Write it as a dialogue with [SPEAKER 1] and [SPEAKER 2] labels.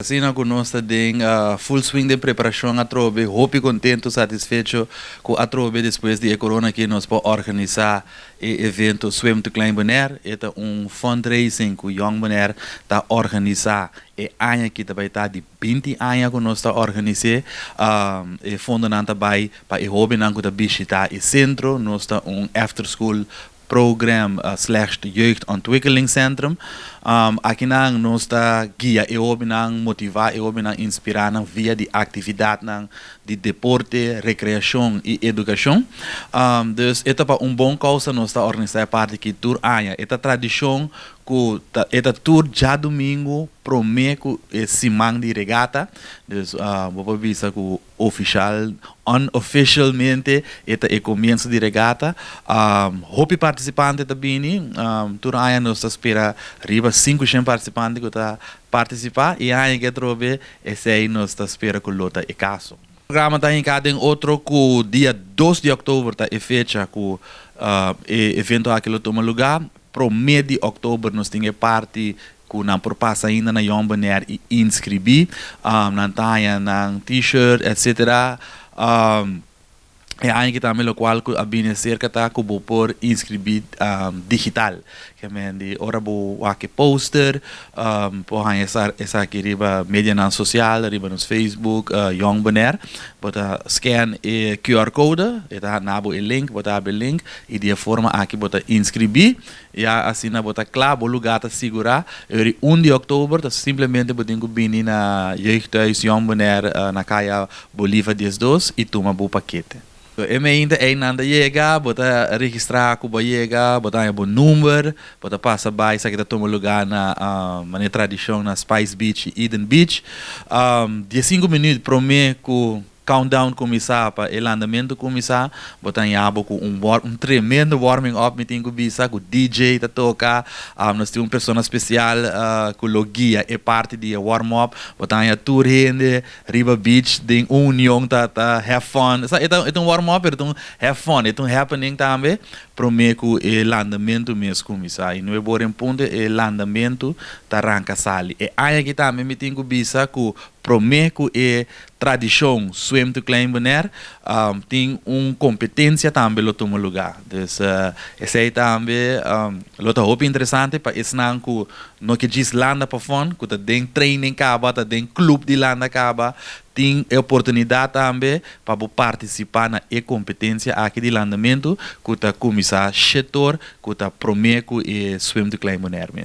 [SPEAKER 1] Asina ku nos ta den full swing di preparashon atrobe, hopi kontentu, satisfecho ku atrobe despues di e corona ku nos por organisá e evento Swim to Climb Bonaire. E ta un fundraising ku Jong Bonaire ta organisá e aña aki tambe ta di 20 aña ku nos ta organisá. E fondonan ta bai pa e hóbennan ku ta bishitá e sentro. Nos ta un after school program / jeugdontwikkelingscentrum. Akinan nos ta guia e hóbennan, motivá e hóbennan, inspirá nan via di aktividatnan di deporte, rekreashon i edukashon. Dus e ta pa un bon kousa nos ta organisá e parti aki tur aña. E ta tradishon ku e ta tur djadumingu promé ku siman di regata. Dus bo por bisa ku ofisial, unofficialmente, e ta e komienso di regata. Hopi partisipante ta bini, tur aña nos ta spera riba 500 partisipante ku ta partisipá i aña aki atrobe esei nos ta spera ku lo ta e kaso. E programa ta den otro ku dia 2 di òktober ta e fecha ku e evento aki lo tuma lugá. Promé di òktober nos tin e parti ku nan por pasa ainda na Jong Bonaire i inskribí, nan ta haña nan t-shirt, etc. E aña aki tambe lokual ku a bini serka ta ku bo por inskribí digital. Ke men di ora bo wak e poster, por haña esaki riba medianan sosial, riba nos Facebook, Jong Bonaire. Bo ta scan e QR code, e ta duna bo e link, bo ta habri e link i di e forma aki bo ta inskribí. Ya asina bo ta kla, bo lugá ta sigurá. E 1 di òktober, ta simplemente bo tin ku bini na Jeugdhuis Jong Bonaire, na Kaya Bolivar 12 i tuma bo pakete. E mainta ei nan ta yega, bo ta registrá ku bo a yega, bo ta haña bo number, bo ta pasa bai, esaki ta tuma lugá na manera tradishon na Spice Beach i Eden Beach. 15 minüt promé ku countdown kuminsá pa e landamentu kuminsá, bo ta haña bo ku un tremendo warming up, mi tin ku bisa, ku DJ ta toka, nos tin un persona spesial ku lo guia e parti di warm up, bo ta haña tur hende riba beach den union ta have fun. E ta un warm up, pero ta un have fun, e ta un happening tambe, promé ku e landamentu mes kuminsá. I 9 or en punto e landamentu ta ranka sali. E aña aki tambe mi tin ku bisa ku promé ku e tradishon Swim to Climb Bonaire, tin un kompetensia tambe lo tuma lugá. Dus esei tambe lo ta hopi interesante pa esnan ku no ke djis landa pa fun, ku ta den training kaba, ta den klup di landa kaba, tin e oportunidat tambe pa bo partisipá na e kompetensia aki di landamentu ku ta kuminsá 7 or, ku ta promé ku e Swim to Climb Bonaire mes.